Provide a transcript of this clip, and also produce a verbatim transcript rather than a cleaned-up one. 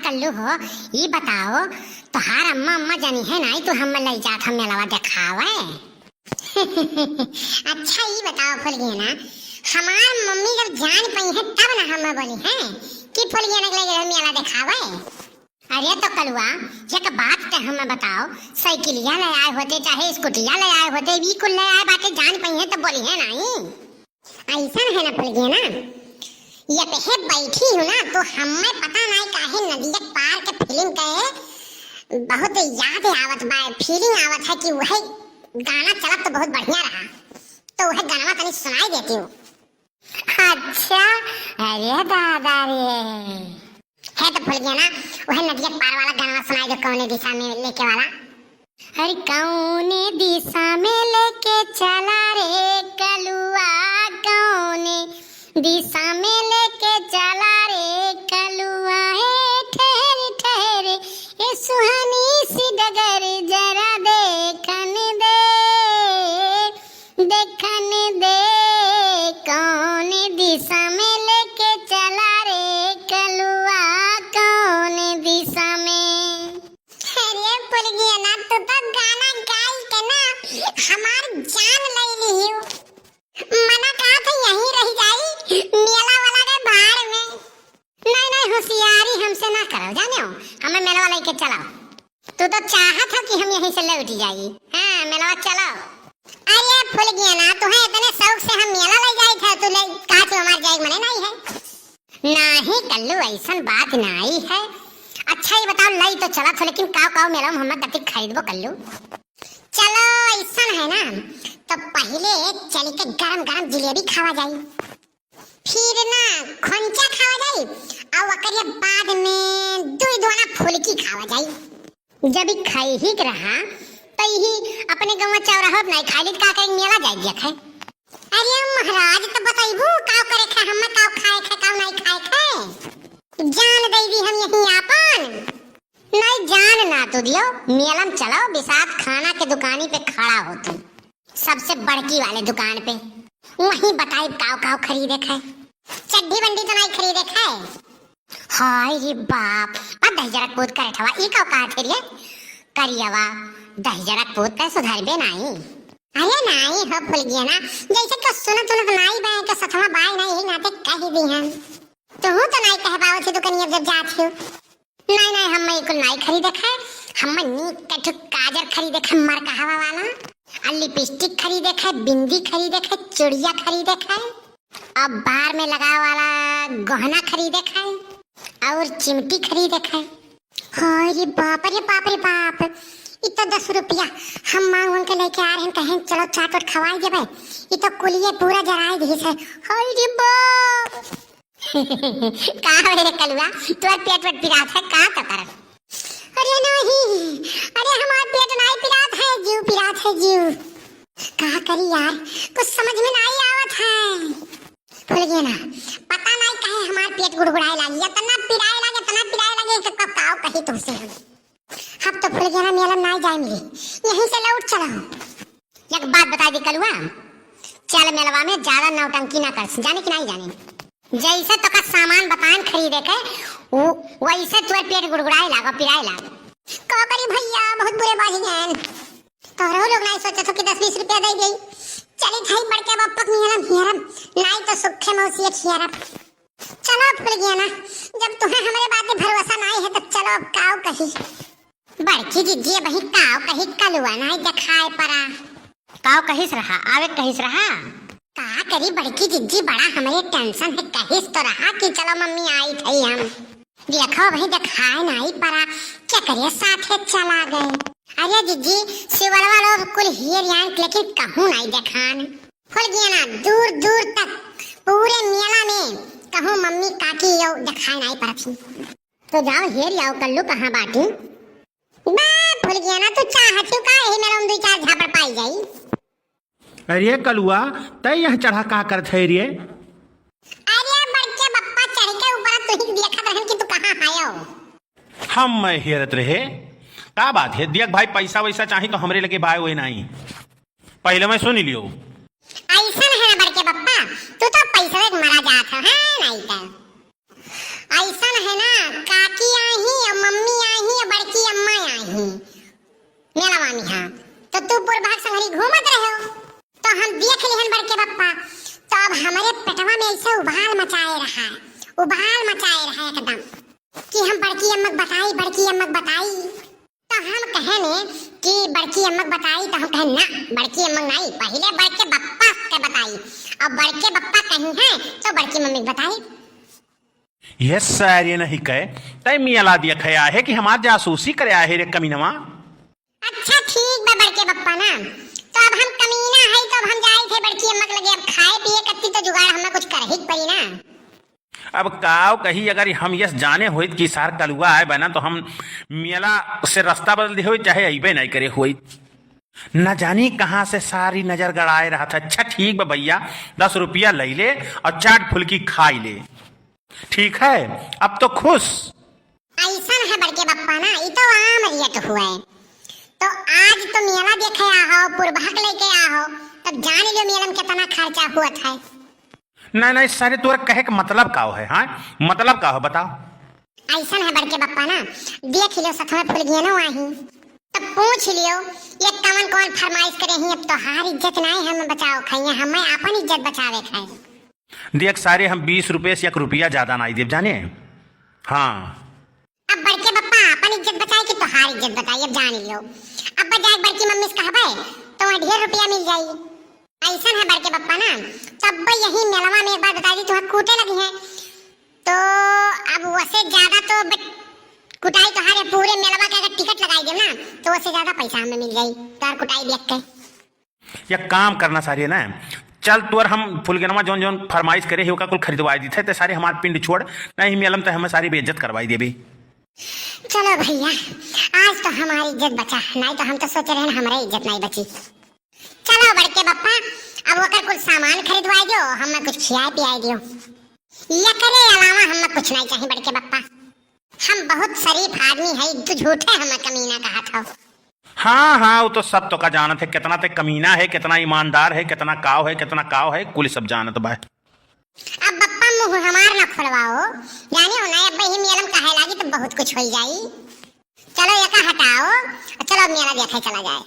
कल्लू हो, ई बताओ, तोहार अम्मा, अम्मा जानी है नाई, तू हम्मे लई जात हम मेलवा देखावे? अच्छा, ई बताओ फुलगेना, हमार मम्मी जब जान पइहैं तब ना हम्मे बोलिहैं कि फुलगेना के लई गए मेला देखावे। अरे तो कलुआ, एक बात ते हम्मे बताओ, साइकिलिया लई आए होते चाहे स्कूटिया लई आए होते, ई कुल लई आए बाटे, जान पइहैं तो बोलिहैं नाई। अइसन है ना फुलगेना, यतहे बैठी हूँ ना तो हम्मे पता नाई काहे नदिया पार के फिलिम के बहुत याद आवत बा, फीलिंग आवत है कि वही गाना चलत तो बहुत बढ़िया रहा, तो वही गाना तनी सुनाई देती हूँ। अच्छा, अरे दादा रे। है तो फुलगेना, वही नदिया पार वाला गाना सुनाई दे, कौने दिशा में लेके वाला। अरे कौने दिशा में लेके चला रे कलुआ, कौने दिशा में लेके चला रे कलुआ, ए ठहर ठहर, ए सुहानी सी डगर जरा देखन दे, देखन दे, कौने दिशा में लेके चला रे कलुआ, कौने दिशा में। अरे फुलगेना, तू तो गाना गाई के ना हमार जान ले लिहियो। मना कहा था यहीं रह जाई, मेला वाला के भाड़ में। नहीं, नहीं, होशियारी हमसे ना करो, जाने हो, हमें मेलवा लेके चलाओ। तू तो चाहत हो कि हम यहीं से लौट जाई। हाँ, मेलवा चलाओ। अरे फुलगेना, तुहे इतने शौक से हम मेला ले जाई थे, तू ले कहा तू हमार जाए मने नहीं है। नाही कल्लू, अइसन बात नाई है। अच्छा, ई बताओ, लई तो चलत हो, लेकिन काव काव मेला में हम्मे कथी खरीदबो कल्लू? चलो, अइसन है ना, तो पहिले चल के गरम गरम जिलेबी खावा जाई, फिर ना खोंचा खावा जाई, और ओकरे बाद में दुई दोना फुलकी खावा जाई। जब ई खाई ही के रहा, त इही अपने गौवा चौराहा पर नाई खाई ली, त का करें, मेला जाए दिया खाए। अरे महाराज, त बतैबू काव करे खाए, हमें काव खाए खाए, काव नाई खाए खाए। जान दे दी हम यहीं आपन। नाई जान ना तू दियो, मेला में चलो, बिसात खाना के दुकानी पे खड़ा हो तू। सबसे बड़की वाले दुकान पे। वहीं बताइब काव काव खरीदे खाए। चड्ढी बंडी तो नाई खरीदे खाए। हाय रे बाप, आ दहिजरक पूत करे ठवा, ई काव कहा थे रे? करियवा, दहिजरक पूत ते सुधरबे नाई। अरे नाई हो फुलगेना, जैसे कि सुनत उनत नाई बा, के सथवा बाय नाई, ही नाते कह दी हम। तू तो नाई कह पावत ही दुकनिया जब जात ही। नाई, नाई, हम्मे ई कुल नाई खरीदे खाए। हम्मे नीक के ठो काजर खरीदे खाए, मरकहवा वाला। आ लिपस्टिक खरीदे खाए, बिंदी खरीदे खाए, चुड़िया खरीदे खाए। अब बार में लगावे वाला गहना खरीदे खाए। और चिमटी खरीदे खाए। हाय रे बाप रे बाप रे बाप। ई तो दस रुपया हम मांग उनके लेके आ रहे हैं, कहें चलो चाट वाट खवाई देबे। ई तो कुलिये पूरा जराए दिहिस है। हाय रे बाप। का हो रे कलुआ, तोर पेट वेट पिरात है का तो करत? अरे नहीं, अरे हमार पेट नाई पिरात है, जीव पिरात है, जीव। का करी यार, कुछ समझ में नाई आवत है। फुलगेना, पता नाई काहे हमार पेट गुड़गुड़ाए लागी, इतना पिराए लागे, इतना पिराए लागे कि कब काव कही तुमसे हम। अब तो फुलगेना मेला में नाई जाए मिली, यहीं से लौट चला हूँ। एक बात बताई दी कलुआ, चल मेलवा में ज्यादा नौटंकी ना कर, जाने कि नाई जाने। जैसे तोका सामान बताएन खरीदे के, उ-, वैसे तोर पेट गुड़गुड़ाए लागो, पिराए लागो। का करी भैया, बहुत बुरे बाझ गए। तोहरो लोग नाई सोचत हो कि दस बीस रुपया दे गई। चली थाई बड़के बप्पक नियरम हियरम, नाई तो सुखे मौसी एक हियरम। चलो फुलगेना, जब तुम्हें हमरे बात पे भरोसा नाई है तो चलो अब काव कही। बड़की जिज्जी अबहीं काव कही कलुआ नाई देखाए परा। काव कहिस रहा, आवे कहिस रहा। का करी बड़की जिज्जी बड़ा हमरे टेंशन है, कहिस तो रहा कि चलो मम्मी आई थई हम। देखो अबहीं देखाए नाई परा, केकरे साथे चला गए। अरे जिज्जी, सिवलवा लोग कुल हियर आन लेकिन कहूँ नाई देखान। फुलगेना दूर दूर तक पूरे मेला में कहूँ मम्मी काकी यो देखाए नाई परत ही। तो जाओ हेर आओ कल्लू कहाँ बाटी। बा फुलगेना, तू चाहत हो का यही मेला में दो चार झापड़ पाई जाई? अरे कलुआ, तै यहाँ चढ़ा का करत है रे? अरे बड़के बप्पा चढ़ के ऊपर तुही देखत रहन कि तू कहाँ आयो। हम मैं हेरत रहे। का बात है? देख भाई, पैसा वैसा चाही तो हमरे लगे बाय वही नाई। पहिले मैं सुन लियो। अइसन है ना बड़के बप्पा, तू तो पैसा एक मरा जात हो, हाँ नाई तो। अइसन है ना, काकी आई तू पुरबहक संगरी घूमत रहो, तो हम देख लिहन बड़के बप्पा, तो अब हमरे पेटवा में ऐसे उबाल मचाए रहा है, उबाल मचाए रहा है एकदम, कि हम बड़की अम्मक बताई, बड़की अम्मक बताई। तो हम कहे ने कि बड़की अम्मक बताई, तो हम कहे, "ना, बड़की अम्मक नाई, पहिले बड़के बप्पा के बताई, और बड़के बप्पा कहीं हैं, तो बड़की मम्मी के बताई।" ये सारे नहीं कहे, तै मेला देखे आहे कि हमार जासूसी करे आहे रे कमीनवा? अच्छा ठीक बा बड़के बप्पा ना, तो अब हम कमीना है, तो अब हम जाए थे बड़की अम्मक लगे, अब खाए पिए कत्ती तो जुगाड़ हमें कुछ करही के पड़ी ना। अब काव कही, अगर हम यस जाने होइत कि सार कलुआ आए बा ना, तो हम मेला से रास्ता बदल दे होइत, चाहे अइबे नहीं करे होइत। न जानी कहाँ से सारी नजर गड़ाए रहा था। अच्छा ठीक बा भैया, दस रुपया लइ ले और चाट फुल्की खाई ले। ठीक है, अब तो खुश। ऐसन है बड़के बप्पा ना, ई तो आम रेट हुए। तो आज तो मेला देखे आहो, पुरबहक लेके आहो, तब जान लियो मेला में कितना खर्चा हुआ था। नहीं, नहीं, सारे तोर कहे के मतलब का है, हाँ? मतलब का है, बताओ। ऐसन है बड़के बप्पा ना, देख लियो सथवा फुलगियनो आही, तब पूछ लियो, ये कवन कवन फरमाइश करे ही, अब तोहार इज्जत नहीं हम बचाओ खाइए, हमें अपन इज्जत बचावे खाए। देख सारे, हम बीस रुपये से एक रुपया ज्यादा नहीं देब, जाने? हाँ। अब बड़के बप्पा अपन इज्जत बचाए कि तोहार इज्जत बताई, अब जान लियो। अब बजाय बड़की मम्मी से कहबे, तो वहाँ ढेर रुपया मिल जाई। ऐसन है बड़के बप्पा ना, तब यही मेलवा में एक बार बता दी, तुहार कूटे लगी है, तो अब वसे ज्यादा तो बच-, कुटाई तोहारे पूरे मेलवा के अगर टिकट लगाई देब ना, तो वसे ज्यादा पैसा हमें मिल जाई, तोहार कुटाई देख के। या काम करना सारी है ना, चल तोर हम फुलगनवा जौन जौन फरमाइश करे ही ओका कुल खरीदवाई दी थे, ते सारे हमार पिंड छोड़, नहीं मेलम ते हमें सारी बेइज्जत करवाई देबे। चलो भैया, आज तो हमारी इज्जत बचा, नहीं तो हम तो सोच रहे हैं हमारी इज्जत नहीं बची। चलो बड़के बप्पा, अब ओकर कुल सामान खरीदवाई दियो, हमें कुछ खियाए पियाए दियो। एकरे अलावा हमें कुछ नहीं चाहिए बड़के बप्पा। हम बहुत शरीफ आदमी है, तू झूठे हमें कमीना कहत हो। हाँ, हाँ, वो तो सब तो का जानत है, कितना ते कमीना है, कितना ईमानदार है, कितना काव है, कितना काव है, कुल सब जानत बा। अब बप्पा मुँह हमार ना खोलवाओ, जाने हो ना, अब ही मेलम कहे लागी तो बहुत कुछ हो जाई। चलो एका हटाओ, चलो मेला देखे चला जाए।